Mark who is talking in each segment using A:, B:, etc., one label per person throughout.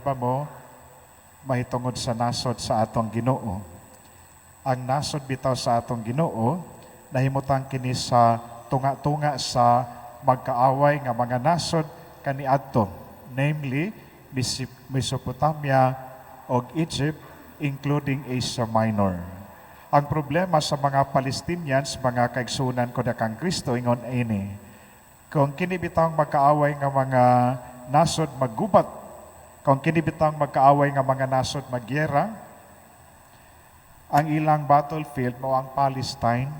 A: Ba mo mahitungod sa nasod sa atong Ginoo? Ang nasod bitaw sa atong Ginoo nahimutang kini sa tunga-tunga sa magkaaway nga mga nasod kaniadto, namely Mesopotamia ug Egypt, including Asia Minor. Ang problema sa mga Palestinians, mga kaigsunan ko kang Kristo, ingon ini: kung kini bitawng magkaaway nga mga nasod maggubat, kung kini bitawng magkaaway nga mga nasod magyera, ang ilang battlefield mao ang Palestine.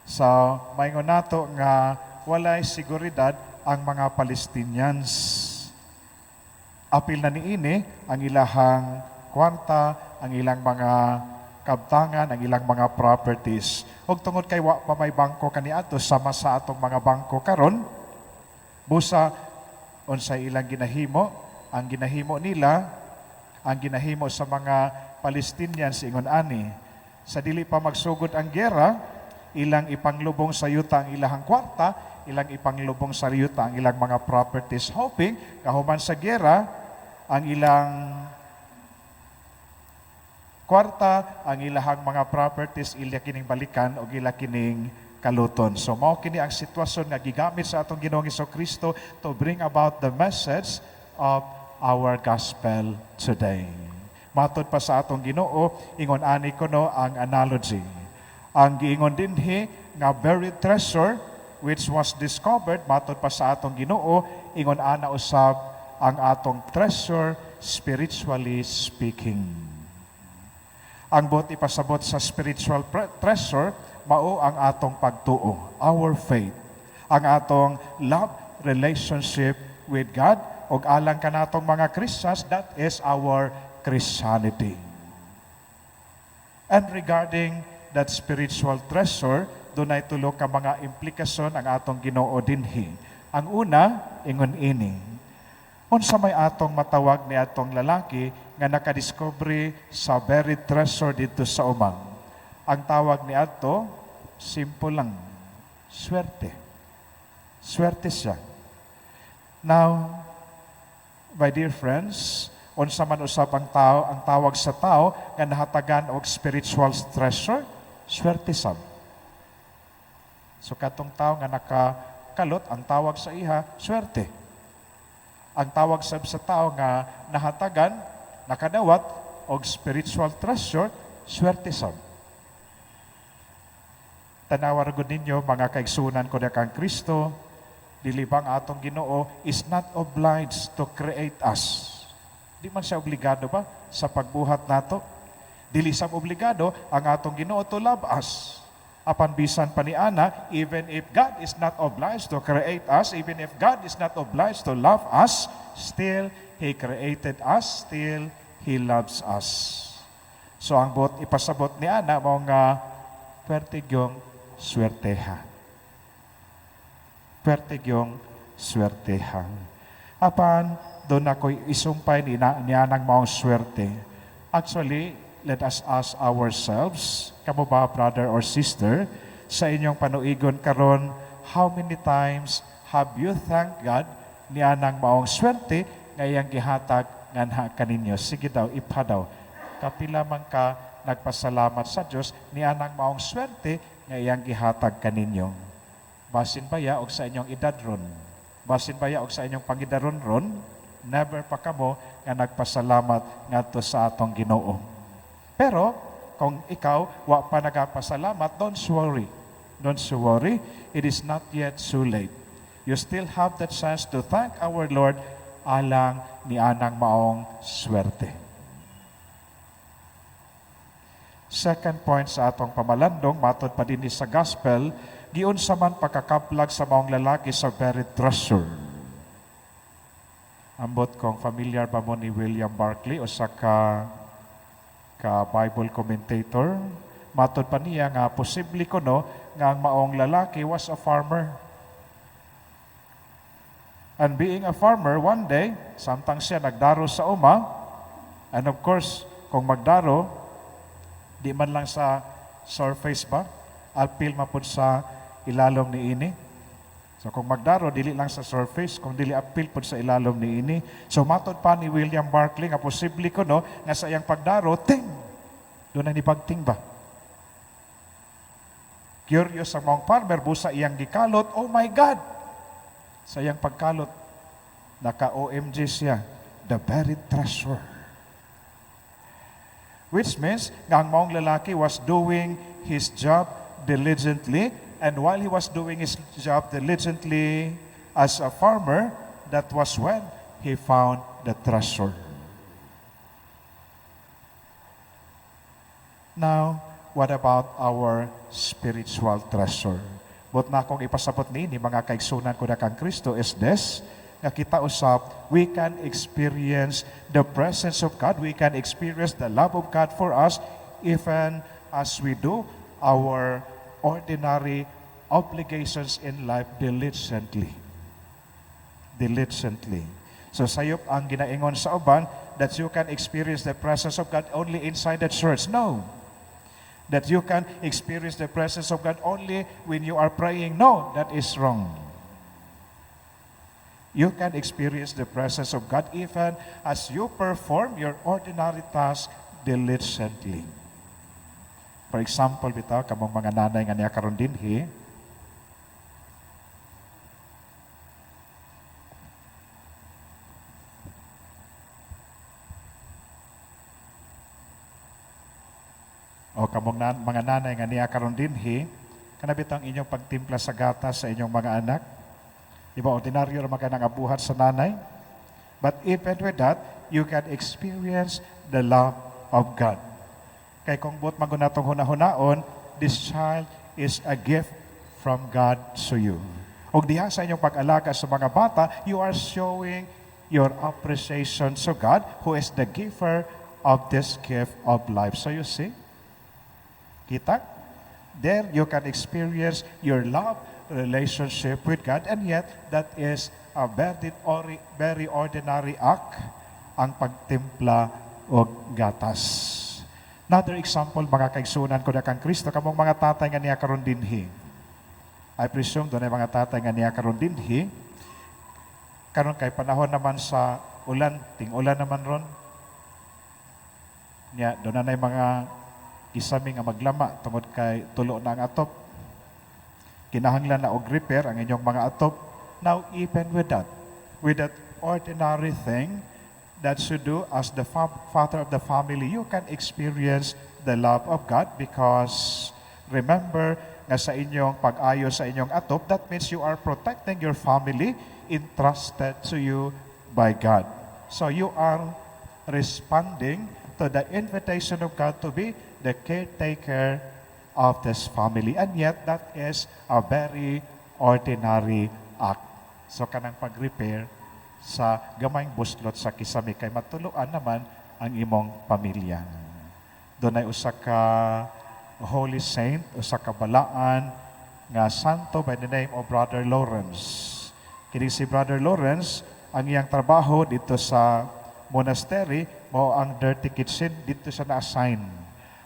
A: So, maingon nato nga walay seguridad ang mga Palestinians. Apil na niini ang ilahang kwarta, ang ilang mga kabtangan, ang ilang mga properties. Ug tungod kay wa pa may bangko kaniadto sama sa atong mga bangko karon, busa unsay ilang ginahimo? Ang ginahimo nila, ang ginahimo sa mga Palestinians ingon ani: sa dili pa magsugod ang gera, ilang ipanglubong sa yuta ang ilahang kwarta, ilang ipanglubong sa yuta ang ilang mga properties, hoping kahuman sa gera, ang ilang kwarta, ang ilahang mga properties, ila kining balikan o ila kining kaluton. So mao kini ang sitwasyon nga gigamit sa atong Ginoong Kristo to bring about the message of our gospel today. Matod pa sa atong Ginoo, ingon ani kuno ang analogy. Ang giingon dinhi nga buried treasure which was discovered, matod pa sa atong Ginoo, ingon ana usab ang atong treasure, spiritually speaking. Ang buot ipasabot sa spiritual treasure mao ang atong pagtuo, our faith, ang atong love relationship with God, ug alang kanatong mga Christians, that is our Christianity. And regarding that spiritual treasure, dunay tulo ka mga implikasyon ang atong Ginoo dinhi. Ang una, ingon ini: unsa may atong matawag ni atong lalaki nga nakadiscover sa buried treasure dito sa umang? Ang tawag ni adto, simple lang, swerte. Swerte siya. Now, my dear friends, unsa man usab ang tao, ang tawag sa tao nga nahatagan og spiritual treasure? Swerte sab. So katong tao nga nakakalot, ang tawag sa iha, swerte. Ang tawag sab sa tao nga nahatagan, nakadawat og spiritual treasure, swerte sab. Tanawa ra gud ninyo, mga kaigsunan ko kang Kristo, dili bang atong Ginoo is not obliged to create us? Di man siya obligado ba sa pagbuhat nato? Dili sab obligado ang atong Ginoo to love us. Apan bisan pa ni ana, even if God is not obliged to create us, even if God is not obliged to love us, still He created us, still He loves us. So ang buot ipasabot ni ana mao nga pwerte gyung swerteha. Pwerte gyung swerteha. Apan duna ko'y isumpay ni nianang maong swerte. Actually, let us ask ourselves, kamo ba, brother or sister, sa inyong panuigon karon, how many times have you thanked God nianang maong swerte nga iyang gihatag nganha kaninyo? Sige daw, ipa daw. Kapila man ka nagpasalamat sa Dios nianang maong swerte nga iyang gihatag kaninyo? Basin baya og sa inyong edad ron? Basin baya og sa inyong pangidaron ron, never pa kamo nga nagpasalamat ngadto sa atong Ginoo? Pero kung ikaw wa pa nagapasalamat, don't worry. Don't worry. It is not yet too late. You still have the chance to thank our Lord alang ni anang maong swerte. Second point sa atong pamalandong, matod pa din sa gospel, giunsa man pagkakaplag sa maong lalaki sa buried treasure? Ambot kong familiar ba mo ni William Barclay, usa ka ka Bible commentator. Matod pa niya nga posible kuno nga ang maong lalaki was a farmer. And being a farmer, one day, samtang siya nagdaro sa uma, and of course, kung magdaro, di man lang sa surface ba, apil mapud sa ilalom ni ini. So kung magdaro, dili lang sa surface, kung dili apil pod sa ilalom ni ini. So matod pa ni William Barclay nga posible ko, no, nga sa iyang pagdaro, ting doon na ni bagting ba. Curious ang mga farmer, busa iyang gikalot, oh my God! Sa iyang pagkalot, naka-OMG siya, the buried treasure. Which means, nga ang maong lalaki was doing his job diligently, and while he was doing his job diligently as a farmer, that was when he found the treasure. Now, what about our spiritual treasure? Buot na akong ipasabot ni mga kaigsunan ko na kang Kristo is this, nga kita usab, we can experience the presence of God, we can experience the love of God for us, even as we do our ordinary obligations in life diligently. Diligently. So sayop ang ginaingon sa uban that you can experience the presence of God only inside the church. No. That you can experience the presence of God only when you are praying. No, that is wrong. You can experience the presence of God even as you perform your ordinary task diligently. For example, bitaw, kamong mga nanay nga niya karon dinhi, o kamong mga nanay nga niya karon dinhi, kana bitang inyong pagtimpla sa gatas sa inyong mga anak. Di ba, ordinaryo ra man kay nga buhat sa nanay? But even with that, you can experience the love of God. Kay kung buot man natong hunahunaon, this child is a gift from God to you. Og diha sa inyong pag-alaga sa mga bata, you are showing your appreciation to God, who is the giver of this gift of life. So you see, kita? There you can experience your love relationship with God, and yet that is a very, very ordinary act, ang pagtimpla og gatas. Another example, mga kaigsunan ko na kang Kristo, kamong mga tatay nga niya karon dinhi. I presume doon ay mga tatay nga niya karon dinhi. Karon kay panahon naman sa ulan, ting-ulan naman ron. Nya doon na mga kisami nga maglama tungod kay tulo na ang atop. Kinahanglan na og repair ang inyong mga atop. Now, even with that ordinary thing that you do as the father of the family, you can experience the love of God because remember nga sa inyong pag-ayo sa inyong atop, that means you are protecting your family entrusted to you by God. So you are responding to the invitation of God to be the caretaker of this family. And yet, that is a very ordinary act. So, kanang pag-repair sa gamayng buslot sa kisami kay matuluan naman ang imong pamilya. Doon ay usa ka holy saint, usa ka balaan nga santo by the name of Brother Lawrence. Kini si Brother Lawrence, ang iyang trabaho dito sa monastery mao ang dirty kitchen, dito siya na-assign.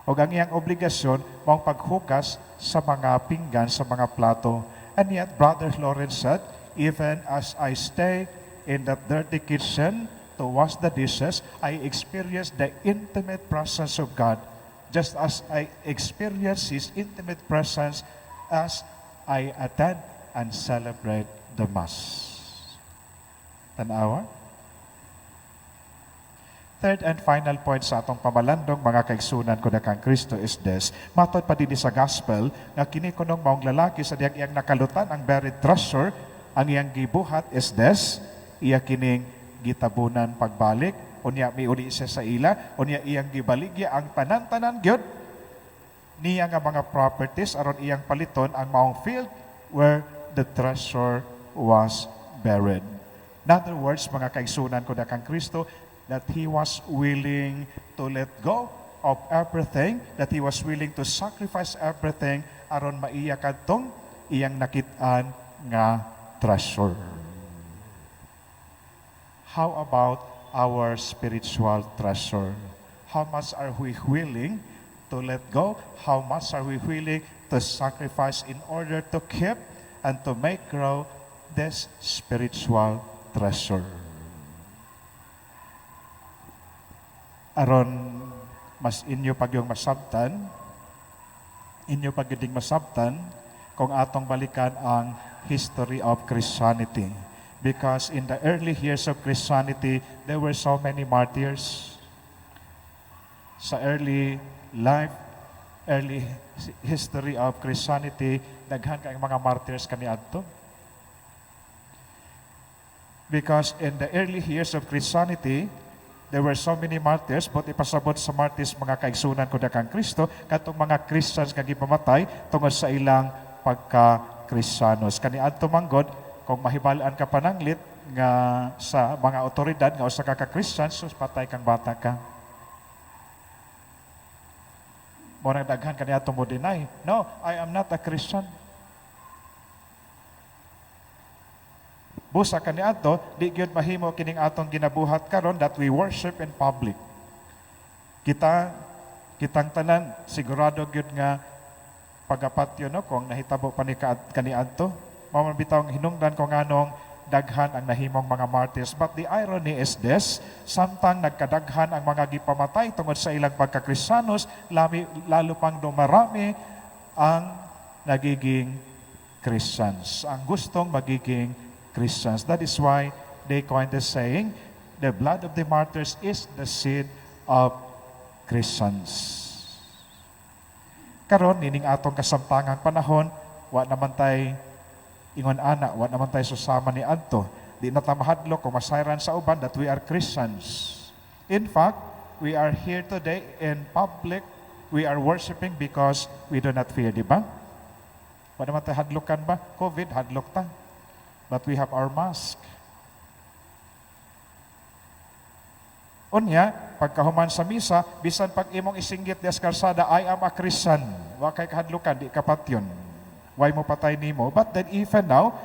A: O ang iyang obligasyon mao ang paghugas sa mga pinggan, sa mga plato. And yet, Brother Lawrence said, "Even as I stay in that dirty kitchen to wash the dishes, I experience the intimate presence of God, just as I experience His intimate presence as I attend and celebrate the Mass." Tanawa? Third and final point sa atong pamalandong, mga kaigsunan ko na kang Kristo, is this. Matod pa din sa gospel nga kini kunong maong lalaki sa diyang iyang nakalutan ang buried treasure, ang iyang gibuhat is this, iya kining gitabunan pagbalik, unya miuli siya sa ila, unya iyang gibaligya ang tanan-tanan gyud niya nga mga properties aron iyang paliton ang maong field where the treasure was buried. In other words, mga kaigsunan ko na kang Kristo, that he was willing to let go of everything, that he was willing to sacrifice everything aron maiya kadtong iyang nakit-an nga treasure. How about our spiritual treasure? How much are we willing to let go? How much are we willing to sacrifice in order to keep and to make grow this spiritual treasure. Aron mas inyo pagyong masabtan, inyo pagyuding masabtan kung atong balikan ang history of Christianity. Because in the early years of Christianity, there were so many martyrs. Sa early life, early history of Christianity, daghan kay mga martyrs kaniadto. Because in the early years of Christianity, there were so many martyrs, but ipasabot sa martyrs, mga kaigsunan ko kang Kristo, katong mga Christians nga gipamatay tungod sa ilang pagka-Kristiyanos. Kaniadto manggod, kung mahibal-an ka pananglit nga sa mga otoridad nga usa ka ka Christian, sus, patay kang bata ka. Mao nang daghan kaniadto mo deny, "No, I am not a Christian." Busa kaniadto, di gyud mahimo kining atong ginabuhat karon that we worship in public. Kitang tanan sigurado gyud nga pagapatyo, no, kung nahitabo pa ni kaniadto. Mao man bitaw ang hinungdan kung nganong daghan ang nahimong mga martyrs. But the irony is this, samtang nagkadaghan ang mga gipamatay tungod sa ilang pagkakristiyanos, lalo pang dumarami ang nagiging Christians. Ang gustong magiging Christians. That is why they coined the saying, "The blood of the martyrs is the seed of Christians." Karon, nining atong kasamtangang panahon, wa naman tay ingon ana, wa naman tay susama niadto. Di na ta mahadlok kung masayran sa uban that we are Christians. In fact, we are here today in public, we are worshiping because we do not fear, di ba? Wa naman tay hadlokan ba? COVID, hadlok ta. But we have our mask. Unya, pagkahuman sa misa, bisan pag imong isinggit diha sa kalsada, "I am a Christian." Wa kay kahadlukan, di ka patyon. Way mo patay nimo? But then even now,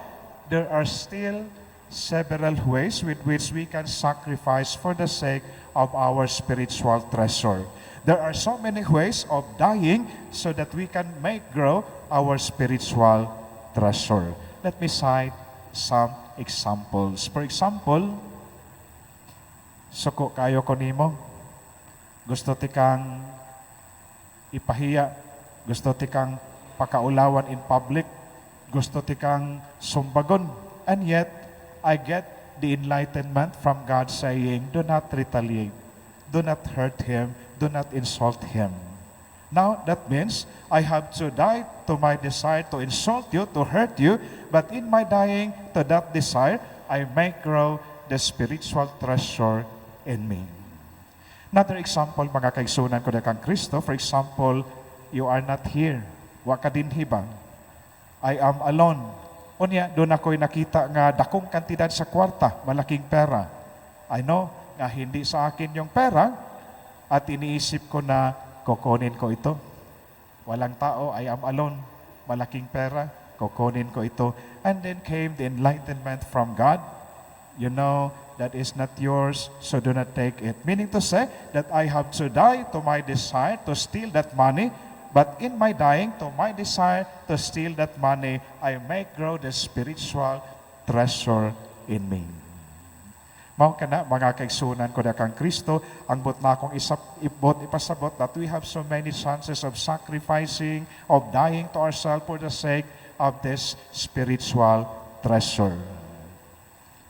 A: there are still several ways with which we can sacrifice for the sake of our spiritual treasure. There are so many ways of dying so that we can make grow our spiritual treasure. Let me cite some examples. For example, suko kayo ko nimo. Gusto ti kang ipahiya, gusto ti kang pakaulawan in public, gusto ti kang sumbagon. And yet, I get the enlightenment from God saying, "Do not retaliate, do not hurt him, do not insult him." Now, that means I have to die to my desire to insult you, to hurt you, but in my dying to that desire, I may grow the spiritual treasure in me. Another example, mga kaigsunan ko kang Kristo, for example, you are not here. Wa ka dinhi ba? I am alone. Unya, duna ko'y nakita nga dakong kantidad sa kwarta, malaking pera. I know nga hindi sa akin yung pera at iniisip ko na kukunin ko ito. Walang tao, I am alone. Malaking pera, kukunin ko ito. And then came the enlightenment from God. "You know, that is not yours, so do not take it." Meaning to say that I have to die to my desire to steal that money, but in my dying to my desire to steal that money, I may grow the spiritual treasure in me. Mao kana, mga kaigsunan ko na kang Kristo, ang buot na akong ibot ipasabot that we have so many chances of sacrificing, of dying to ourselves for the sake of this spiritual treasure.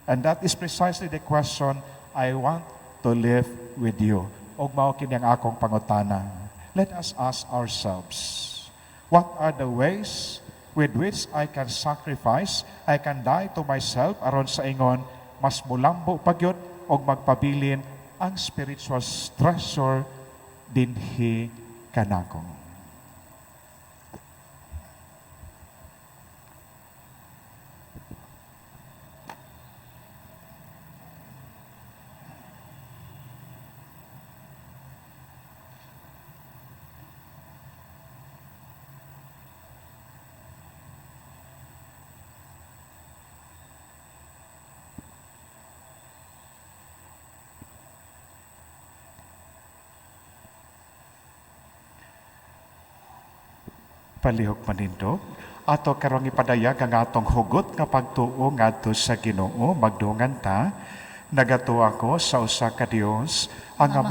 A: And that is precisely the question I want to leave with you. Og mao kini ang akong pangutana. Let us ask ourselves, what are the ways with which I can sacrifice, I can die to myself aron sa ingon mas mulambo pa gyud og magpabilin ang spiritual treasure dinhi kanako? Palihog manindog. Ato karong ipadayag ang atong hugot nga pagtuo ngadto sa Ginoo. Magdungan ta. Nagatuo ako sa usa ka Dios, ang Ama